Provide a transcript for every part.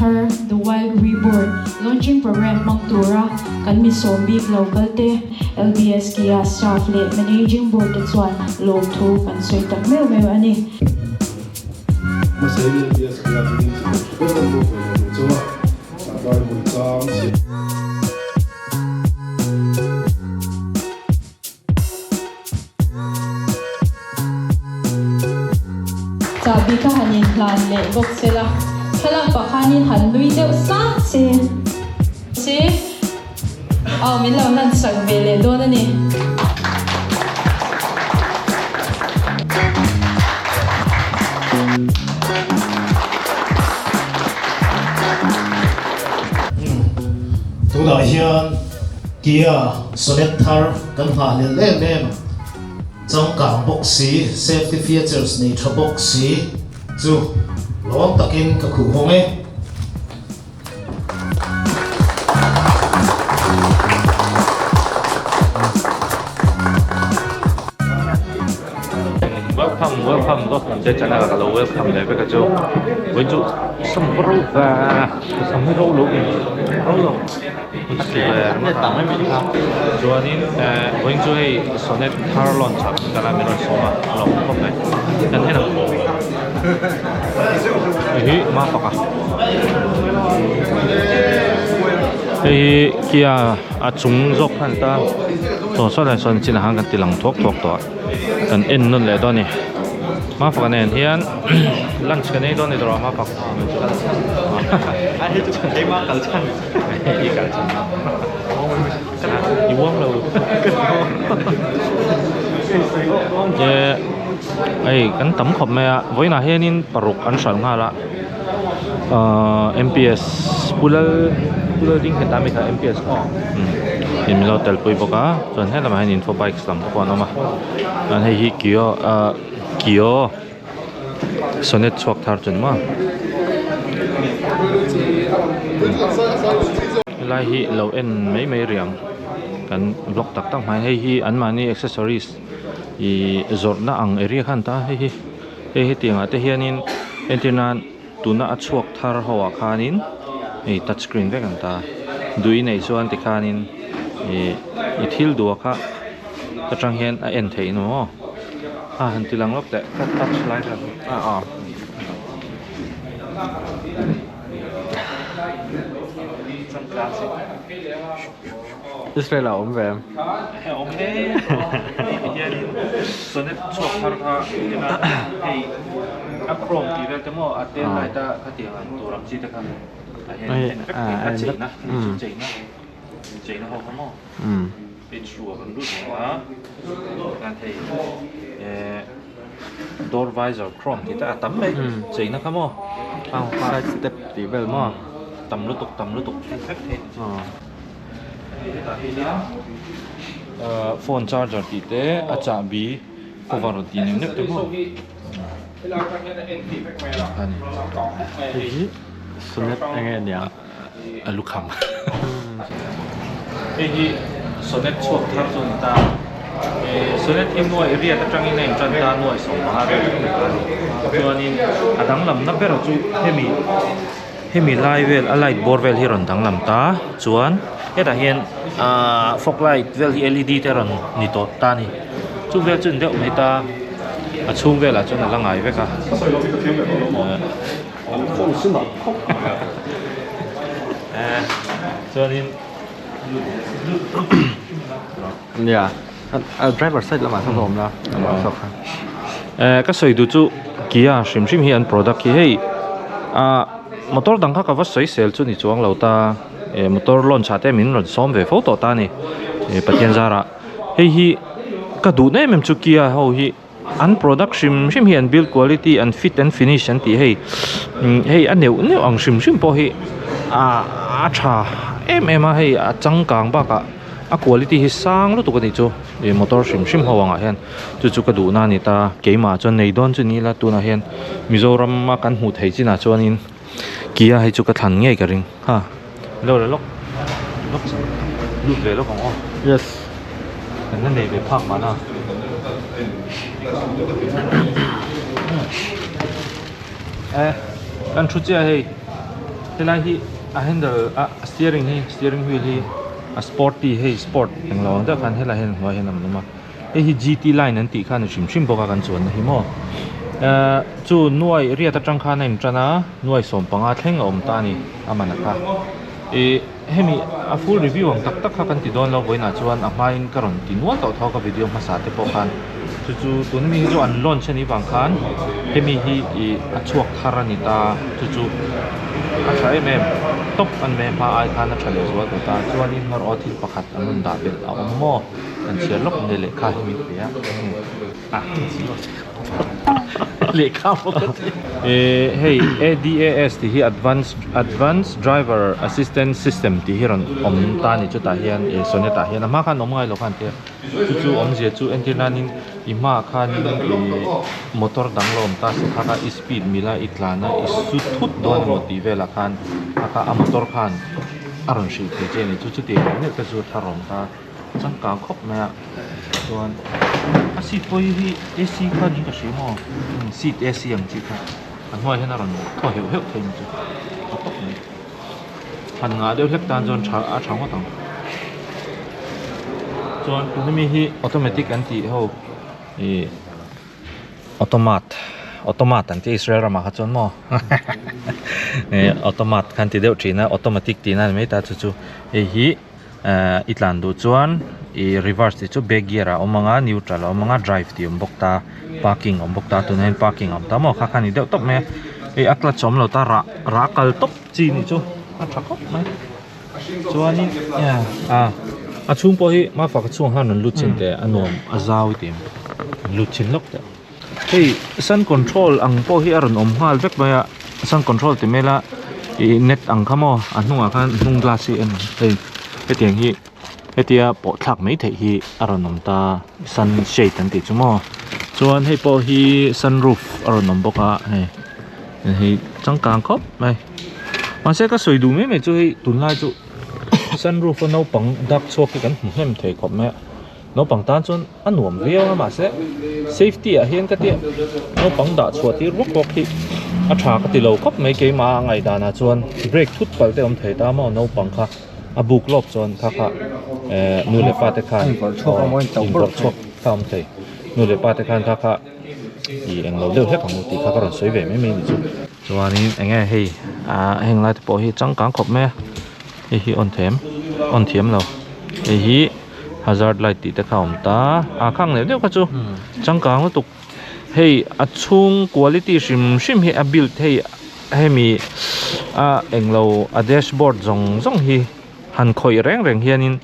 thar The Wild Reborn launching programme hmang tura kan mi sawm bik lo kal te, LBS Kia staff leh Managing Board te chuan lawmthu kan sawi tak meuh meuh a ni. Hmasa in LBS Kia hmingin chi pawh tha ber an bawk ve lo duh chauh a, Bible chang chhiar. Chahbi kha han inhlan leh bawk se la, thlalak pah khanin han nui deuh sang se se aw min lo hlan sak ve leh dawn a ni. Tunah hian Kia Sonet thar kan nghahhlelh em em, changkang bawk si, safety features nei tha bawk si chu lawm takin ka khuh hawng e. Welcome welcome lo che channel ka lo welcome leh vek a chu vawiin chu sam ro va sam hi ro lo ro lo. Chuanin vawiin chu hei Sonet thar launch ah kan kal a min rawn sawm a a lo awm khawp mai kan en ang hei hi Mafaka hei hi Kia a chung zawk khan ta saw saw lai sawn chinah khan kan ti lang thuak thuak tawh a kan en nawn leh dawn a ni Mafaka nen hian lunch kan ei dawn a ni tawh a Mafak. I uang lo e hei kan tam khawp mai a vawiinah hianin paruk an hralh nghal a ahh M P S pu lal pu lal ding nghet a mi kha M P S kha in min lo tel pui bawk a chuan helamah hian info bikes lam te pawh an awm a chuan hei hi kio ahh kio. Sonet chhuak thar chu ni maw helai hi lo en mai mai riang kan vlog tak tak hmai hei hi an mahni accessories ih zawrhna ang area kha an ta a hei hi hei hetiang ah te hianin entir nan tuna a chhuak thar ho ah khanin hei touch screen vek an ta duh i neih chuan tikhanin ih i thil duh ah kha atang hian a en theih nu maw. A han ti lang lawk teh ka touch lai kha a a Israel a awm ve em? Awm e hianin sonet chhuak thar kha hei a chrome tih vel te maw a tail light a khatiang ang tur ang chi te kha a hian en vek thei a cheina cheina cheina ho kha maw. Page ruak an lut leh a chuan hei eh door visor chrome tih te a tam mai cheina kha maw side step tih vel maw tam lutuk tam lutuk vek thei phone charger tih te a chahbi cover tih neuh neuh te maw ani hei hi sonet enge nia. a lukham hei hi sonet chhuak thar chu a ni ta eh sonet hi nuai riat atangin a intan ta nuai sawmpanga vel a ni ta chuanin a danglamna ber chu hemi hemi lai vel a light bawr vel hi a rawn danglam ta chuan hetah hian ahh fog light vel hi L E D te a rawn ni tawh ta a ni chu vel chu a ni deuh mai ta a chhung velah chuan a la ngai vek a. Chuanin Nia a driver side lamah sawn a awm la Eh ka sawi duh chu Kia hrim hrim hi an product hi hei ah motor dang kha ka va sawi sel chu ni chuang lo ta eh motor launch ah te min rawn sawm ve fo tawh ta a ni eh Pathian zarah hei hi ka duh na em em chu Kia ho hi. An product hrim hrim hi an build quality an fit and finish an tih hei hei a neuh neuh ang hrim hrim pawh hi ah a tha em em a hei a changkang bakah a quality hi sang lutuk a nih chu ih motor hrim hrim ho angah hian chu chu ka duhna a ni ta keimah chuan nei dawn chu ni ila tunah hian Mizoram a kan hmuh theih chinah chuanin Kia hei chu ka thlan ngei ka ring ha lo la lawk lawk lut ve lawk ang aw yes kan la nei ve phak mahna eh kan thu chiah hei. Helai hi a handle a steering hi steering wheel hi a sporty hei sport englo ang deuh khan helai hian hnuai hian a awm a hei hi G_T line an tih khan a hrim hrim bawk a kan chuanna hi maw ehh chu nuai riat atang khan a intan a nuai sawmpanga thleng a awm ta a ni a man a kha ih hemi a full review ang tak tak kha kan ti dawn lo vawiinah chuan a hmain ka rawn ti nual tawh tho ka video hmasa te pawh khan chu chu tuna mi hi chu an launch a nih vang khan hemi hi ih a chhuak thar a ni ta chu chu a tha em em tawp a ni mai a hma ai khan a tha leh zual tawh ta chuanin hmar aw thil pakhat an rawn dah belh a awm maw kan chhiar lawk mai lehkha hi min pe a enge ah lehkha pawh ka ti eh hei A_D_A_S tih hi advance advance driver assistant system tih hi rawn awm ta a ni chutah hian eh sonnet ah hian a hma khan awm ngai lo khan tia. Chu chu awmzia chu entir nanin i hmaah khanin ih motor dang la awm ta se kha kha i speed mila i tlan a i su thut dawn emaw tih velah khan a kha a motor khan a rawn hrilh thei che a ni. Chu chu tih leh neuh te chu a thar awm ta changkang khawp mai a chuan a seat pawh hi A_C kha niin ka hria maw seat A_C ang chi kha a hnuaiah hian a rawn thaw heuh heuh thei ang chu a tawp mai. Han ngah deuh hlek tan chuan tha a tha ngawt ang chuan tuna mi hi automatic an tih ho ih automat automat an tih Israel ramah kha chuan maw eh automat khan ti deuh thin a automatic tihna a ni mai ta chu chu hei hi eh i tlan duh chuan ih reverse tih chu back gear ah a awm ang a neutral a awm ang a drive tih a awm bawk ta parking a awm bawk ta tunah hian parking a awm ta maw kha kha a ni deuh tawp mai a hei a clutch a awm lo ta rah rah kal tawp chi nih chu a tha khawp mai chuanin ah a chhung pawh hi mafaka chhungah khan rawn lut chin teh a nuam a zau i tih ang lut chin lawk teh hei sun control ang pawh hi a rawn awm nghal vek mai a sun control ti mai ila ih net ang kha maw a hnungah khan hnung glass hi en hei hetiang hi hetia pawh thlak mai theih hi a rawn awm ta sun shade an tih chu maw chuan hei pawh hi sun roof a rawn awm bawk a hei hei changkang khawp mai mahse ka sawi duh mai mai chu hei tunlai chu sun roof a naupang dak chhuak hi kan hmu hnem thei khawp mai a naupang tan chuan a nuam viau a mahse safety ah hian ka tia naupang dah chhuah tir vawk vawk hi a tha ka ti lo khawp mai keimah a ngaihdan ah chuan brake thut palh te awm thei ta maw naupang kha a buk lawk chuan kha kha eh nu leh pa te khan inbawrh chhuak kha awm thei nu leh pa te khan kha kha ih englo deuh hlek ang u tih kha ka rawn sawi ve mai mai a ni chu chuanin eng nge hei ah heng lai te pawh hi changkang khawp mai a hei hi on thiam on thiam lo hei hi hazard light tih te kha a awm ta a khang leh deuh kha chu changkang lutuk hei a chhung quality hrim hrim hi a build hei hemi a englo a dashboard zawng zawng hi han khawih reng reng hianin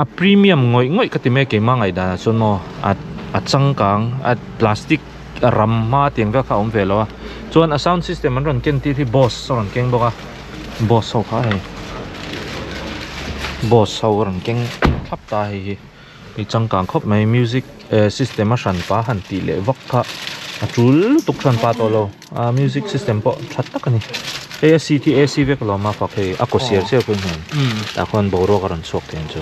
a premium ngawih ngawih ka ti mai keimah ngaihdan ah chuan maw a a changkang a plastic a ram hma tiang vel kha a awm ve lo a chuan a sound system an rawn ken tir hi boss a rawn keng bawk a boss ho kha hei boss ho a rawn keng thlap ta hei hi hei changkang khawp mai music eh system a hran pa han tih leh vak kha a tul lutuk hran pa tawh lo a music system pawh tha tak a ni hei a seat hi A_C vek alawm a fak hei a kaw siar siar pawhin hei tah khuan boruak a rawn chhuak thei ang chu.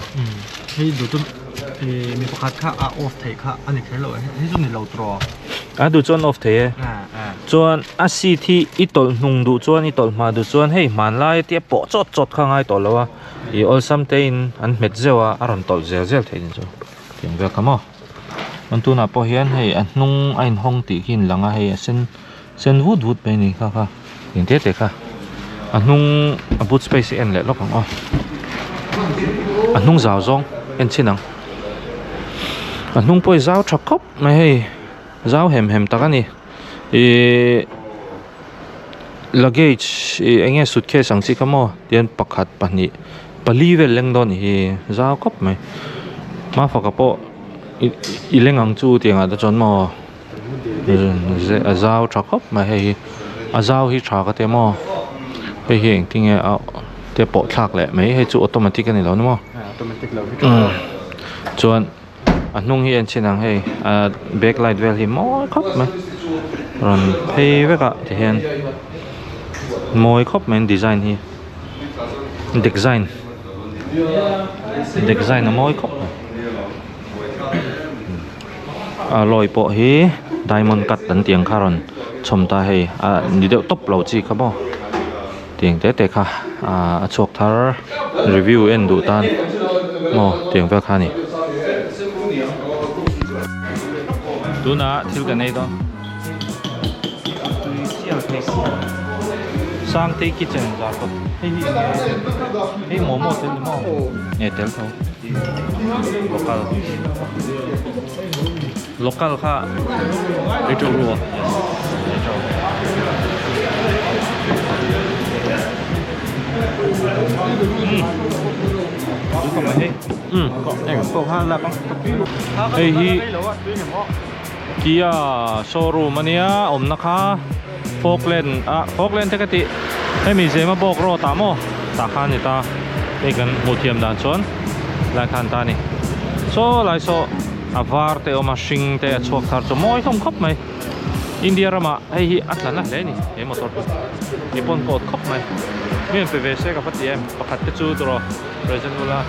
Hei duh chu mi pakhat kha a off theih kha a ni kher lo hei chu ni lo tawh. A duh chuan off thei e chuan a seat hi i tawlh hnung duh chuan i tawlh hma duh chuan hei hmanlai tia pawh chawt chawt kha a ngai tawh lo a ih awlsam te in an hmet zeuh a a rawn tawlh zel zel theih ni chu tiang vel kha maw chuan tunah pawh hian hei a hnung a inhawng tih khi a inlang a hei a sen sen vut vut mai a ni kha kha eng te te kha a hnung a boot space hi en leh lawk ang aw a hnung zau zawng en chhin ang a hnung pawh hi zau tha khawp mai hei zau hem hem tak a ni ihh luggage ih eng nge suitcase ang chi kha maw tihian pakhat pahnih pali vel leng dawn a nih hi zau khawp mai hmafaka pawh i leng ang chu tiang ah te chuan maw. A zau tha khawp mai hei hi a zau hi tha ka ti maw hei hi engtin nge a te pawh thlak leh mai hei chu automatic a ni lo ni maw chuan a hnung hi en chhin ang hei a back light vel hi mawi khawp mai rawn phei vek a tihian mawi khawp mai an design hi design design a mawi khawp mai. A lawi pawh hi diamond cut an tih ang kha a rawn chhawm ta hei a ni deuh tawp lo chi kha maw. Tiang te te kha a chhuak thar review en duh tan maw tiang vel kha a ni. Tunah thil kan ei dawn. Sangtei kitchen zar kawt hei hi eng nge hei momo te ni maw nge tel tho local local kha ei teuh ru a yes ei teuh umm hei hi Kia showroom ania awmna kha Falkland ah Falkland te ka tih hemi Zema bawk road ah maw tah khan a ni ta hei kan hmuh thiam dan chuan lai khan ta a ni saw lai saw a var te a awm a hring te a chhuak thar chu mawi hlawm khawp mai India ramah hei hi a tla na hle a ni he motor chu mi pawn ka awt khawp mai mi rawn pe ve se ka va ti em pakhat te chu tawrh present ula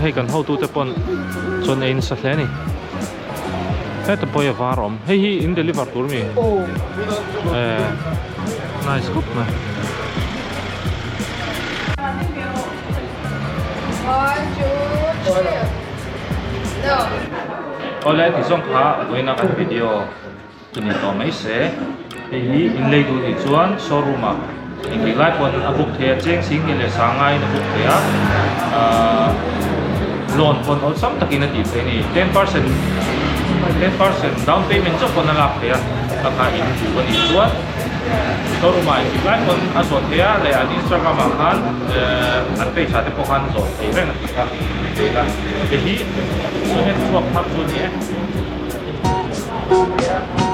hei kan hotu te pawn chuan ei nasa hle a ni heta pawh hi a var a awm hei hi in deliver tur mi eh nice khawp mai. Awle ti zawng kha a vawiin a kan video chu ni tawh mai se hei hi in lei duh nih chuan showroom ah engtik lai pawn a book thei a cheng sing hnih leh sang ngaiin a book thei a ahh loan pawn awlsam takin a tih theih a ni 10% 10% down payment chauh pawn a lak theih a a kha in duh a nih chuan showroom ah engtik lai pawn a zawh theih a leh an instagram ah khan ehh an page ah te pawh khan zawh theih reng a tih kha thei la hei hi saw het chhuak thar chu a ni e.